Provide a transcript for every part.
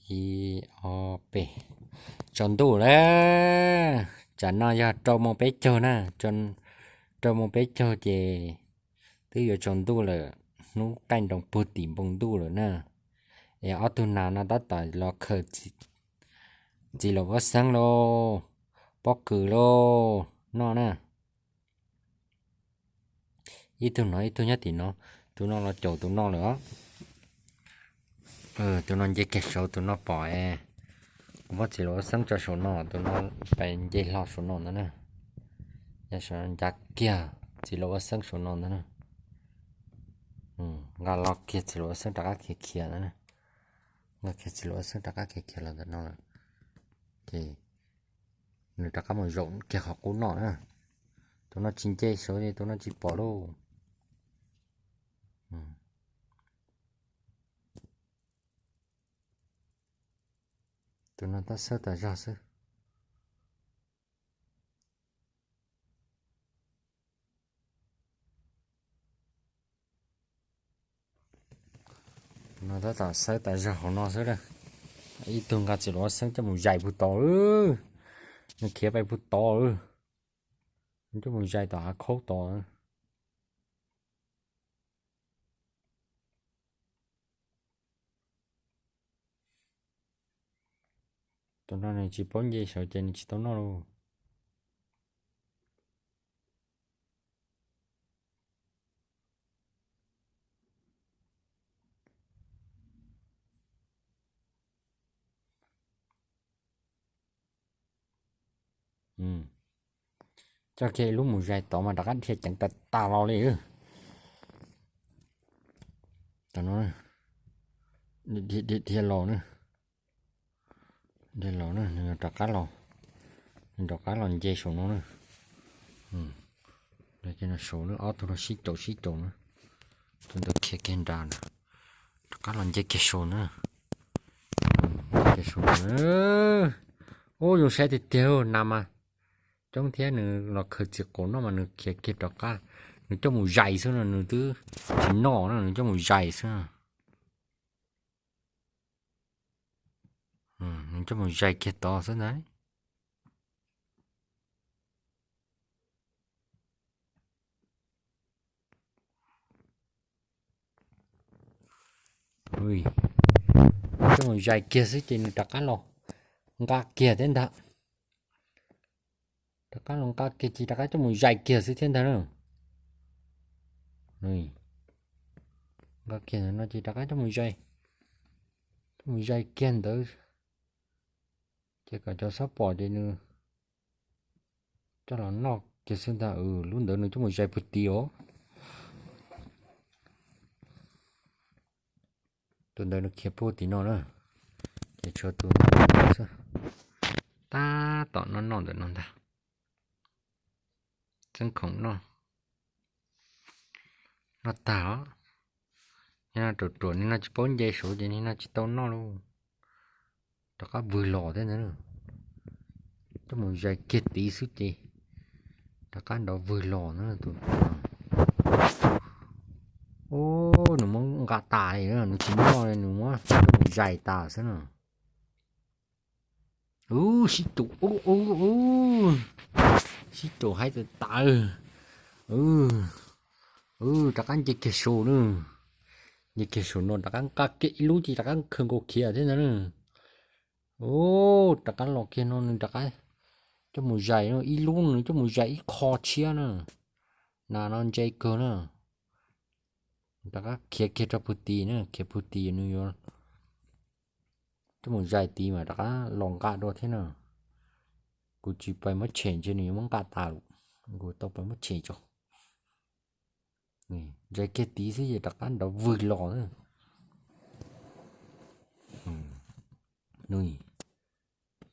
Ib, ob, peb. Tsaus ntuj lawm. Tsam no yog rau moos peb caug na. Rau moos peb caug ces twb yuav tsaus ntuj lawm, hnub qaij nroos puag tim npoo ntuj lawm na. Es ob tug nas no tab tom los khaws txiv laum vaj xeeb lauj, pob kws lauj, noj na. Ib tug no ib tug nyob tim no, tus no los caum tus no lawm os. Tus no nce kiag saud, tus no pom es kuv muab txiv laum vaj xeeb tso saum no, tus no pais nce hlo saum no ntag na. Yog saum no ncav kiag txiv laum vaj xeeb saum no ntag na. Nqa los kiag txiv laum vaj xeeb rov qab khiav khiav ntag na. Nqa kiag txiv laum vaj xeeb rov qab khiav khiav los ntawm no lawm. Ces nws rov qab mus zaum kiag qhov qub noj na. Tus no tsis nce saud li, tus no tsis pom lauj. Tus no tab xawb tas zog xwb. Tus no tab tom xawb tas zog hauv no xwb na. Ib tug nqa txiv laum vaj xeeb coj mus zais puag tod. Nws khiav pais puag tod. Nws coj mus zais tom hav khaub tod. Tus no nws tsis paub nce saud ces nws tsis tau noj lauj. Coj kiag ib lub mus zais tod mas rov qab dhia ceev tas tas los li. Dhia los na, dhia los na, nws rov qab los, nws rov qab los nce saum no na. Saum na, ob tug no sib caum sib caum na. Tus ntawd khiav kiag nrad na, rov qab los nce kiag saum na. Nce kiag saum na. Ub, zoo saib tiag tiag, nas mas coob thiab, nws los khaws txiv qaum noj mas nws khiav kiag rov qab, nws coj mus zais xwb no, nws twb tsis noj na, nws coj mus zais xwb. Nws coj mus zais kiag tod xwb ntag. Coj mus zais kiag xwb ces nws rov qab los nqa kiag thiab ntag. Rov qab los nqa kiag ces rov qab coj mus zais kiag xwb thiab ntag na. Nqa kiag ntawm no ces rov qab coj mus zais, coj mus zais kiag ntawd. Ces kom cov xob pom ces nws coj los noj kiag xwb ntag. Lub ntawd nws coj mus zais puag tid os. Tus ntawd nws khiav puag tim no na. Ces tshuav tus no xwb. Tab tom noj noj ntawm no ntag. Txeeb khoom noj, noj tag os. Nim no ruam ruam, nim no tsis paub nce saud ces nim no tsis tau noj lauj. Rov qab vwg los thiab ntag. Coj mus zais kiag tid xwb ces rov qab nrov vwg los na tus. Ub, nws muab nqa tas li, nws tsis noj li, nws muab coj mus zais tas xwb na. Ub, sib caum, ub ub ub, sib caum haib tas tas. Rov qab nce kiag saum na. Nce kiag saum no rov qab nqa kiag ib lub ces rov qab khaws nkaus khiav thiab ntag na. Ub, rov qab los kiag no nws rov qab coj mus zais ib lub, nws coj mus zais ib qho tshiab na. Nas no ntse kawg na. Rov qab khiav kiag rau puag tid na, khiav puag tid nws yuav coj mus zais tid mas rov qab los nqa dua thiab na. Kuv tsis pais muab tshem ntshe nws yuav muab nqa tas lawm. Kuv tau pais muab tshem tso. Zais kiag tid xwb ces rov qab nrov vwg los na.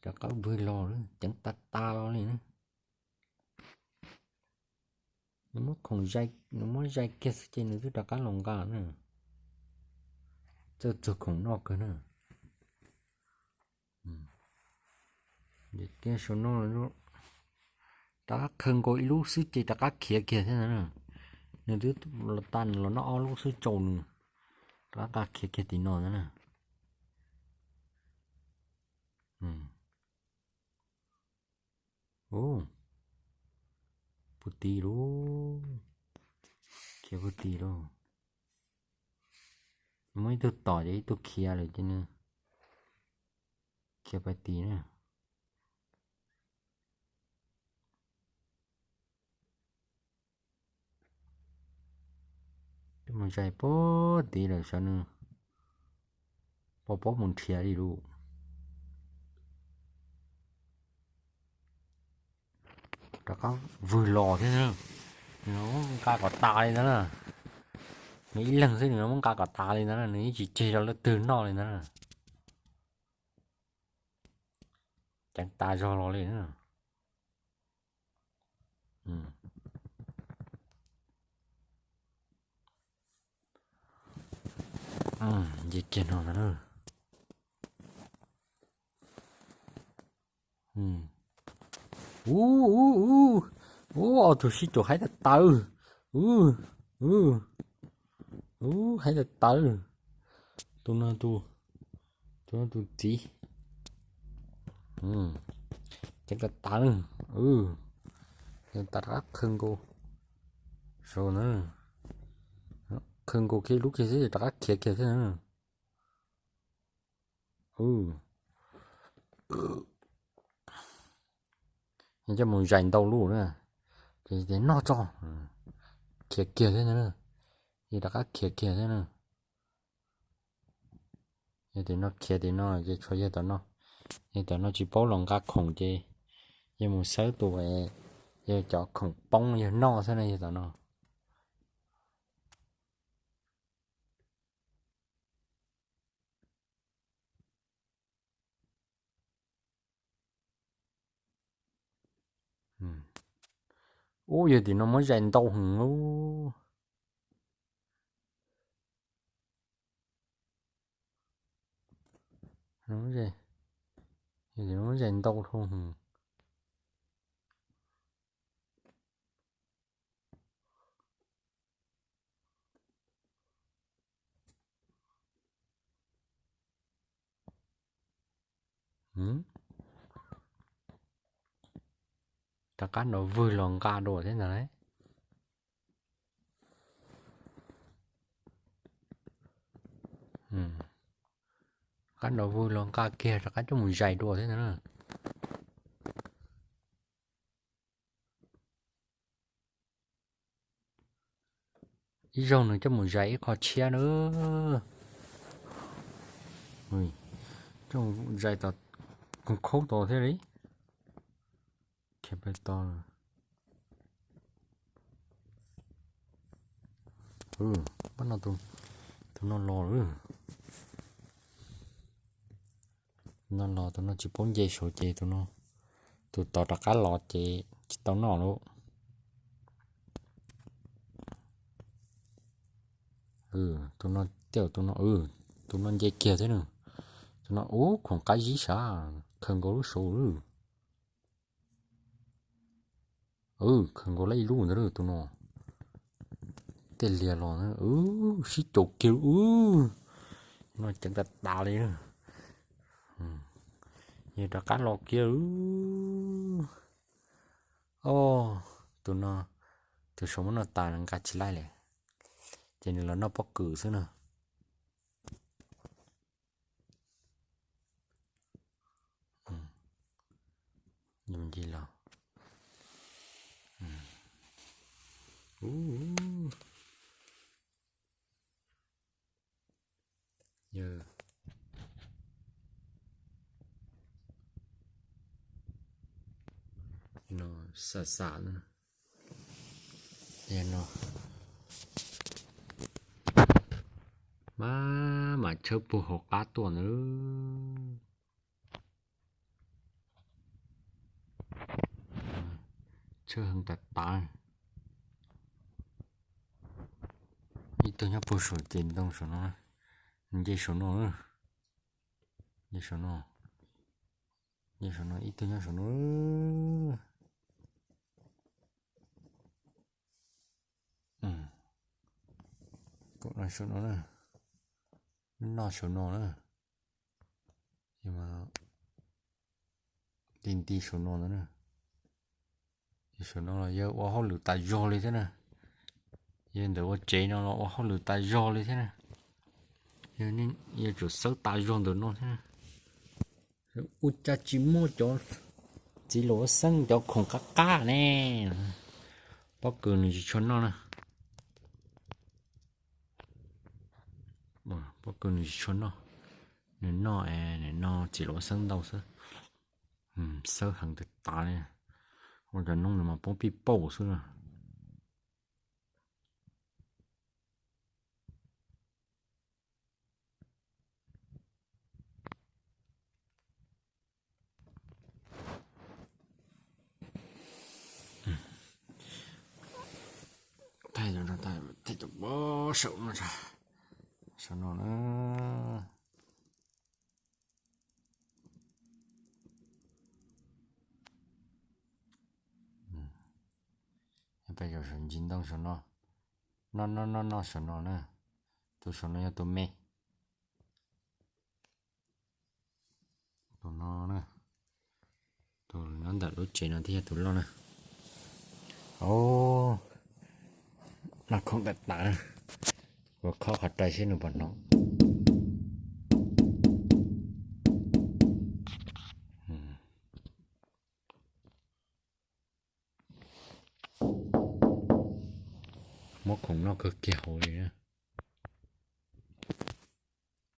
Rov qab vwg los, ceev tas tas los li na. Nws muab khoom, nws muab zais kiag xwb ces nws twb rov qab los nqa na. Txawj txug khoom noj kawg na. Ces kiag saum no, rov qab khaws nkaus ib lub xwb ces rov qab khiav kiag thiab ntag na. Nws twb los tag, nws los noj ob lub xwb tsaus nws rov qab nqa khiav kiag tim no ntag na. Ub, puag tid lauj, khiav puag tid lauj. Muab ib tug tom ces ib tug khiav lawm ces nws khiav pais tid na. Coj mus zais puag tid lawm xyov nws puas paub mus nrhiav li lauj. Rov qab vwg los thiab na. Nws muab nqa kom tas li ntawd na. Nws ib leeg xwb nws muab nqa kom tas li ntawd na, nws yeej tsis ceg rau leej twg noj li ntawd na. Ceev tas zog los li na. Nce kiag no ntag na. Ub, ub, ub, ub, ob tug sib caum haib tawv tawv. Ub, ub, ub, haib tawv tawv. Tus no, tus no tus txiv. Ceev tawv tawv. Ub, tas rov qab qhwv nkaus saud na. Qhwv nkaus kiag lub kiag xwb rov qab khiav kiag xwb na. Coj mus zais ntau lub na, ces noj tso, khiav kiag thiab na, yog rov qab khiav kiag thiab na. Yog tias no khiav tias no ces tshuav yog tom no, yog tom no tsis paub los nqa khoom ces yog mus xawb tus, yog cov khoom poob yog noj xwb na yog tom no. Ub, yog tim no muab zais ntau heev lub. Yog tim no muab zais ntau dhau heev. Rov qab nrov vwg los nqa dua thiab ntag lauj. Rov qab nrov vwg los nqa kiag rov qab coj mus zais dua thiab ntag na. Ib zaug nws coj mus zais ib qho tshiab na. Coj mus zais tom koog khaub tod thiab li. Khiav pais tod lawm. Pab no, tus no los lawm. No los tus no tsis paub nce saud ces tus no, tus tod rov qab los ces tsis tau noj lawm. Tus no, tus no, tus no nce kiag thiab na. Tus no ub khoom qab zib sav, khaws nkaus lub saud lawm. Khaws nkaus lawm ib lub ntawd tus no. Tej liag los sib caum kiag lawm. No ceev tas tas li. Yog rov qab los kiag lawm. Tus no, tus saum muab noj tas nqa tsis laij li, ces nws los noj pob kws xwb na. Nce los. No, xam xam no. Mas, mas tshawb puag hauv qab tuaj ntawd. Tshawb heev tas tas. Ib tug nyob puag saum ces ntoo saum no, nce saum no, nce saum no, nce saum no, ib tug nyob saum no. Saum no na, noj saum no na. Nti nti saum no ntawd na. Saum no los yawg ua hauj lwm tas zog li thiab na. Yawg ntawm ua tsev no los ua hauj lwm tas zog li thiab na. Yawg tsum xawb tas zog ntawm no thiab na. Ua cas tsis muaj cov txiv laum ua xeeb cov khoom qab qab ne? Pob kws nws tsis tshua noj na. Pob kws nws tsis tshua noj. Nws noj, nws noj txiv laum ua xeeb ntau xwb. Xawb heev tas tas li. Ua cov noob nws mas poob pij pauj xwb na. Thaij cov, thaij cov pob saum no, saum no na. Peb zaum saum ntsis ntoo saum no, noj noj noj noj saum no na. Tus saum no yog tus me. Tus no na, tus nyob ntawm lub tsev no thiaj yog tus loj na. Noj khoom tas tas na. Kuv khob qhov rai seb nws puas hnov. Muab khoom noj kawg kiag hauv li.